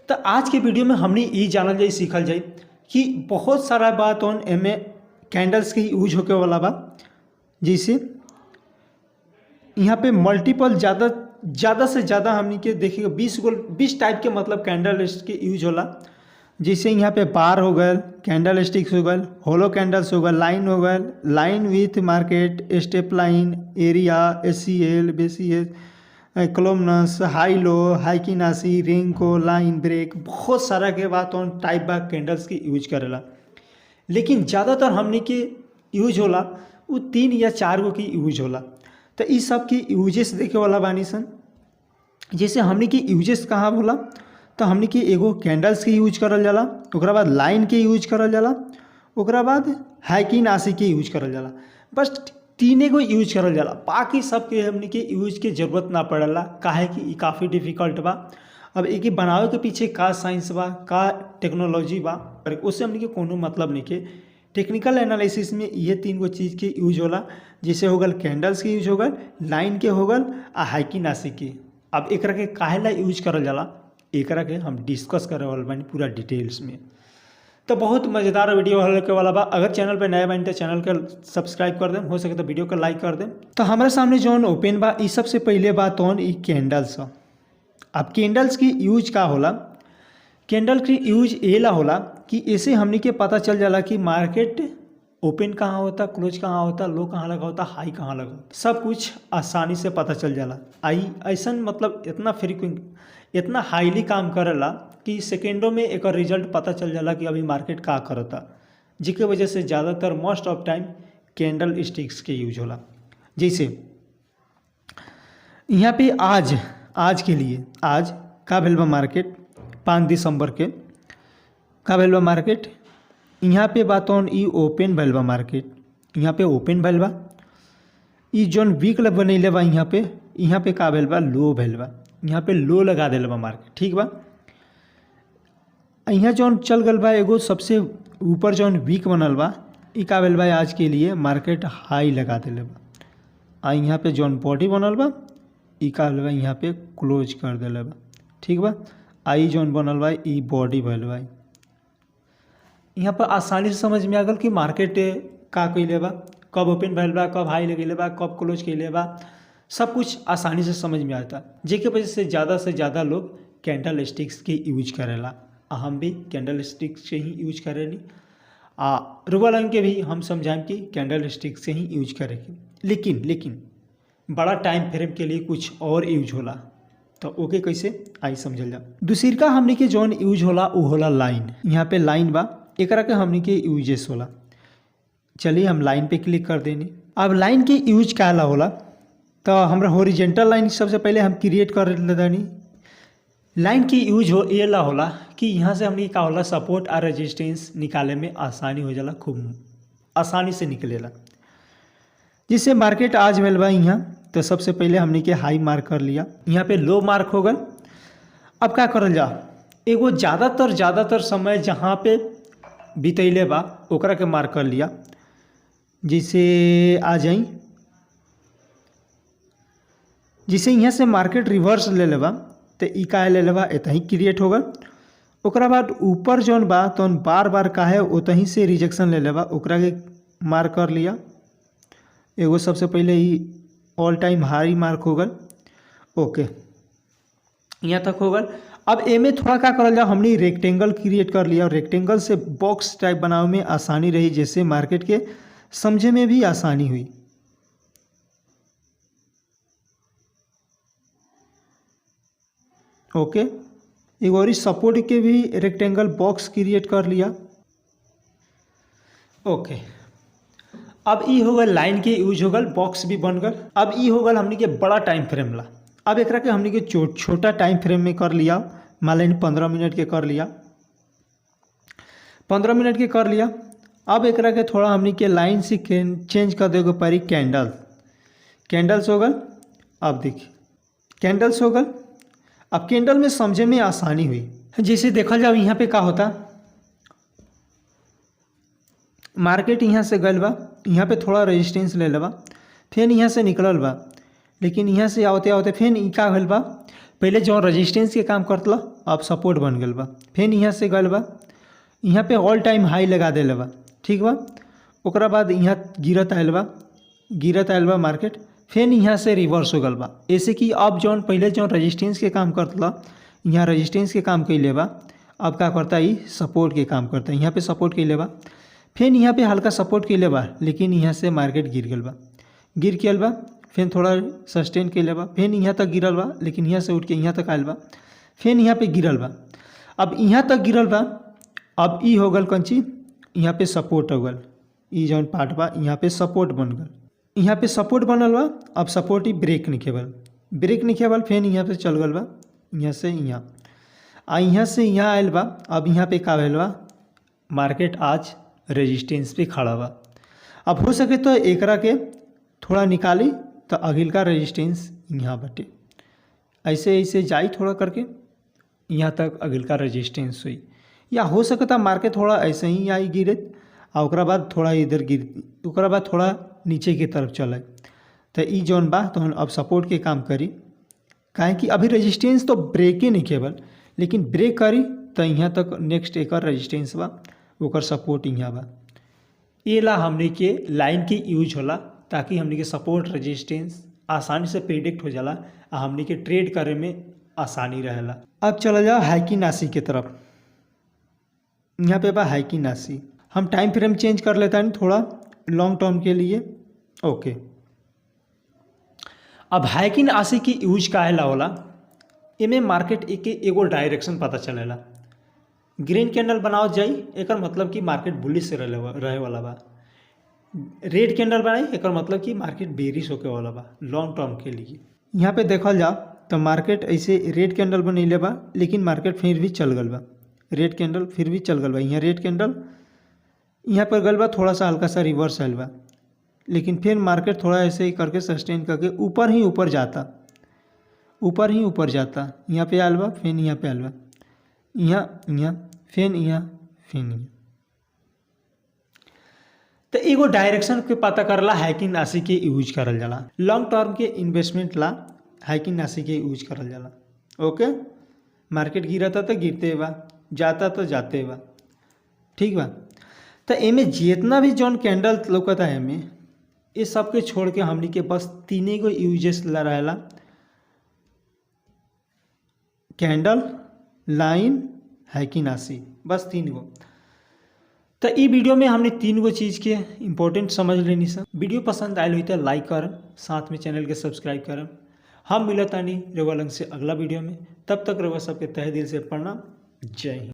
तो आज के वीडियो में हमने ये जानल जाई, सीखल जाई कि बहुत सारा बात ऑन एमे कैंडल्स के यूज होके वाला बा। जैसे यहाँ पे मल्टीपल ज़्यादा ज़्यादा से ज़्यादा हमनी के देखिए 20 गो 20 टाइप के मतलब कैंडल के यूज होला। जैसे यहाँ पे बार हो गए, कैंडल स्टिक्स हो गए, होलो कैंडल्स हो गए, लाइन हो गए, line with market, step line, area, SCL, BCS, columns, high low, Heikin Ashi, Renko, line break, बहुत सारा के बात ऑन टाइप बा कैंडल्स के यूज करेला। लेकिन ज़्यादातर हमनी के यूज होला उ तीन या चार गो की यूज होला। तो इस सब की यूजेस देखे वाला बानी सन। जैसे हमनी के यूजेस कहाँ होला, तो हमनी के एगो कैंडल्स के यूज करल जाला, ओकरा बाद लाइन के यूज करल जाला, ओकरा बाद हाइकिन आशी के यूज करल जाला। बस तीने गो यूज करल जाला, बाकी सबके हमनी के यूज के जरूरत ना पड़ेला, काहे कि ई काफ़ी डिफ़िकल्ट बा। अब एक बनावे के पीछे का साइंस बा, का टेक्नोलॉजी बा, उससे हमनी के कोनो मतलब नहीं के। टेक्निकल एनालिसिस में ये तीन गो चीज़ के यूज होला। जैसे हो गल कैंडल्स के यूज हो गल, लाइन के हो गल आ हाइकिन आशी के। अब एकरा के काहे ला यूज करल जाला, एकरा के हम डिस्कस करे वाला बानी पूरा डिटेल्स में। तो बहुत मज़ेदार वीडियो होके वाला बा। अगर चैनल पे नया बानी तो चैनल के सब्सक्राइब कर देम, हो सके तो वीडियो के लाइक कर देम। तो हमारे सामने जौन ओपन बा, ई सबसे पहले बात तौन ई कैंडल्स। अब कैंडल्स की यूज का होला? कैंडल की यूज ये ला होला कि ऐसे हमनी के पता चल जाला कि मार्केट ओपन कहाँ होता, क्लोज कहाँ होता, लो कहाँ लगा होता, हाई कहाँ लगा होता, सब कुछ आसानी से पता चल जाला। आई ऐसन मतलब इतना फ्रिक्वेंट, इतना हाईली काम करेला कि सेकेंडों में एक रिजल्ट पता चल जाला कि अभी मार्केट का करता, जिसके वजह से ज़्यादातर most of time candle sticks के यूज होला। जैसे यहाँ पे आज आज के लिए आज का भेल बा मार्केट, 5 दिसंबर के का भेल बा मार्केट। यहाँ पे बात ई ओपन भइल बा मार्केट, यहाँ पे ओपन भइल बा। ई जौन वीक बनैले बा, यहाँ पे का भेल बा? लो भेल बा। यहाँ पे लो लगा देले बा मार्केट, ठीक बा। यहाँ जौन चल गल बा, एगो सबसे ऊपर जौन वीक बनल बा, ई का भेल बा? आज के लिए मार्केट हाई लगा देले बा। आ यहाँ पे जौन बॉडी बनल बा, ई का भेल बा? यहाँ पे क्लोज कर देले बा, ठीक बा। आ ई जौन बनल बा, ई बॉडी भइल बा। यहाँ पर आसानी से समझ में आ गल कि मार्केट का कइले बा, कब ओपन भइल बा, कब हाई लगेले बा, कब क्लोज कइले बा, सब कुछ आसानी से समझ में आता, जेके वजह से ज़्यादा लोग कैंडल स्टिक्स के यूज करेला। आ हम भी कैंडल स्टिक्स के ही यूज करेनी आ रुआ के भी हम समझाएं कि कैंडल स्टिक से ही यूज करेके। लेकिन लेकिन बड़ा टाइम फ्रेम के लिए कुछ और यूज होला, तो ओके कैसे आई समझल जा। दूसरका हमनी के जौन यूज होला, उ होला लाइन। यहाँ पे लाइन बा, एकरा के हमनी के यूजेस होला। चलिए, हम लाइन पे क्लिक कर देनी। अब लाइन के यूज का ला होला? तो हमरा हॉरिजेंटल लाइन सबसे पहले हम क्रिएट कर लेतानी। लाइन की यूज हो ये ला होला कि यहाँ से हमनी का होला, सपोर्ट और रेजिस्टेंस निकाले में आसानी हो जाला, खूब आसानी से निकलेला। जिससे मार्केट आज भेल बा यहाँ, तो सबसे पहले हमनी के हाई मार्क कर लिया, यहाँ पे लो मार्क हो गल। अब का करल जा? एगो ज़्यादातर ज़्यादातर समय जहाँ पे बितैले बा, ओकरा के मार्क कर लिया। जैसे आ जाई, जैसे यहाँ से मार्केट रिवर्स ले लेबा, तो ई काहे ले लेबा, एतही क्रिएट हो गल। ओकरा बाद ऊपर जौन बा, तौन बार बार काहे ओतही से रिजेक्शन ले लेबा, ओकरा के मार्क कर लिया। एगो सबसे पहले ही ऑल टाइम हाई मार्क हो गल। ओके, यहाँ तक हो गल। अब एमे थोड़ा का करल जाओ? हमने रेक्टेंगल क्रिएट कर लिया और रेक्टेंगल से बॉक्स टाइप बनावे में आसानी रही, जैसे मार्केट के समझे में भी आसानी हुई। ओके, एक और सपोर्ट के भी रेक्टेंगल बॉक्स क्रिएट कर लिया। ओके, अब ई हो गल, लाइन के यूज हो गल, बॉक्स भी बन गल। अब ई हो गल हमनी के बड़ा टाइम फ्रेम ला। अब एकरा के हमनी के छोटा टाइम फ्रेम में कर लिया। मान ली 15 मिनट के कर लिया, 15 मिनट के कर लिया। अब एकरा के थोड़ा हमनी के लाइन से चेंज कर देगे पड़ी, कैंडल। कैंडल्स हो गल। अब देखिए, कैंडल्स हो गल। अब कैंडल में समझे में आसानी हुई। जैसे देखल जाओ, यहाँ पे का होता? मार्केट यहाँ से गल बा, यहाँ पे थोड़ा रेजिस्टेंस ले लेबा, फिर यहाँ से निकलल बा। लेकिन यहाँ से आवते आवते फिर ई का भइल बा? पहले जो रेजिस्टेंस के काम करतला, अब सपोर्ट बन गल बा। फिर यहाँ से गल बा, यहाँ पे ऑल टाइम हाई लगा देले बा, ठीक बा। ओकरा बाद यहाँ गिरत आयल बा, गिरत आयल बा मार्केट, फिर यहाँ से रिवर्स हो गल बा। ऐसे कि अब जौन पहले जौन रेजिस्टेंस के काम करतला, यहाँ रेजिस्टेंस के काम कैले बा, अब का करता ई सपोर्ट के काम करता। यहाँ पे सपोर्ट कैले बा, फिर यहाँ पे हल्का सपोर्ट कैले बा, लेकिन यहाँ से मार्केट गिर गल बा, गिर के आयल बा, फिर थोड़ा सस्टेन कैले बा, फिर यहाँ तक गिरल बा, लेकिन यहाँ से उठ के यहाँ तक आयल बा, फिर यहाँ पे गिरल बा। अब यहाँ तक गिरल बा, अब ई हो गल कंची, यहाँ पे सपोर्ट हो गल, ई जौन पार्ट बा यहाँ पे सपोर्ट बन गल, यहाँ पे सपोर्ट बनल बा। अब सपोर्ट ही ब्रेक नहीं खेबल, ब्रेक नहीं खेबल, फिर यहाँ पे चल गल बा, यहाँ से यहाँ आ यहाँ से यहाँ आयल बा। अब यहाँ पे का भइल बा, मार्केट आज रेजिस्टेंस पे खड़ा बा। अब हो सके तो एकरा के थोड़ा निकाली तो अगिलका रेजिस्टेंस यहाँ बटे, ऐसे ऐसे जाई थोड़ा करके यहाँ तक अगिलका रेजिस्टेंस हुई, या हो सकता मार्केट थोड़ा ऐसे ही आई गिरे आ ओकरा बाद थोड़ा इधर गिर, ओकरा बाद थोड़ा नीचे के तरफ चले। तो ई जौन बा तो अब सपोर्ट के काम करी, काहे कि अभी रेजिस्टेंस तो ब्रेके नहीं केवल, लेकिन ब्रेक करी तो यहाँ तक नेक्स्ट एक रेजिस्टेंस बा, ओकर सपोर्ट यहाँ बा। ये ला हमने के लाइन के यूज होला ताकि हमने के सपोर्ट रेजिस्टेंस आसानी से प्रिडिक्ट हो जाला आ हमने के ट्रेड करे में आसानी रहेला। अब चला जाओ हाइकिन आशी के तरफ। यहाँ पे बा हाइकिन आशी, हम टाइम फ्रेम चेंज कर लेता है थोड़ा लॉन्ग टर्म के लिए, ओके। अब हाइकिन आशी की यूज काहे ला होला, एमे मार्केट एक एगो डायरेक्शन पता चलेला। ग्रीन कैंडल बनाओ जाई, एकर मतलब कि मार्केट बुलिश रहे वाला बा। रेड कैंडल बनाई, एकर मतलब कि मार्केट बेरिश होके वाला बा लॉन्ग टर्म के लिए। यहाँ पे देखल जाओ तो मार्केट ऐसे रेड कैंडल बनैले बा, लेकिन मार्केट फिर भी चल गल बा, रेड कैंडल फिर भी चल गल बा। यहाँ रेड कैंडल यहाँ पर गल बा, थोड़ा सा हल्का सा रिवर्स आयल बा, लेकिन फिर मार्केट थोड़ा ऐसे ही करके सस्टेन करके ऊपर ही ऊपर जाता, ऊपर ही ऊपर जाता। यहाँ पे आयल बा, फिर यहाँ पे आयल बा, यहाँ यहाँ फिर यहाँ फिर यहाँ। तो एगो डायरेक्शन के पता करला हाइकिन आशी के यूज करल जाला, लॉन्ग टर्म के इन्वेस्टमेंट ला हाइकिन आशी के यूज करल जाला। ओके, मार्केट गिरता तो गिरते बा, जाता तो जाते बा, ठीक बा। तो एमे जितना भी जौन कैंडल लौकता है एमे, ये सब के छोड़ के हमनी के बस तीने गो यूजेस ला रहेला, कैंडल, लाइन, हाइकिन आशी, बस तीन गो। तो ई वीडियो में हमने तीन गो चीज़ के इम्पोर्टेंट समझ लेनी सा। वीडियो पसंद आयल हुई तो लाइक करम, साथ में चैनल के सब्सक्राइब करम। हम मिलतानी रउआ लंग से अगला वीडियो में, तब तक रउआ सबके तहे दिल से प्रणाम, जय हिंद।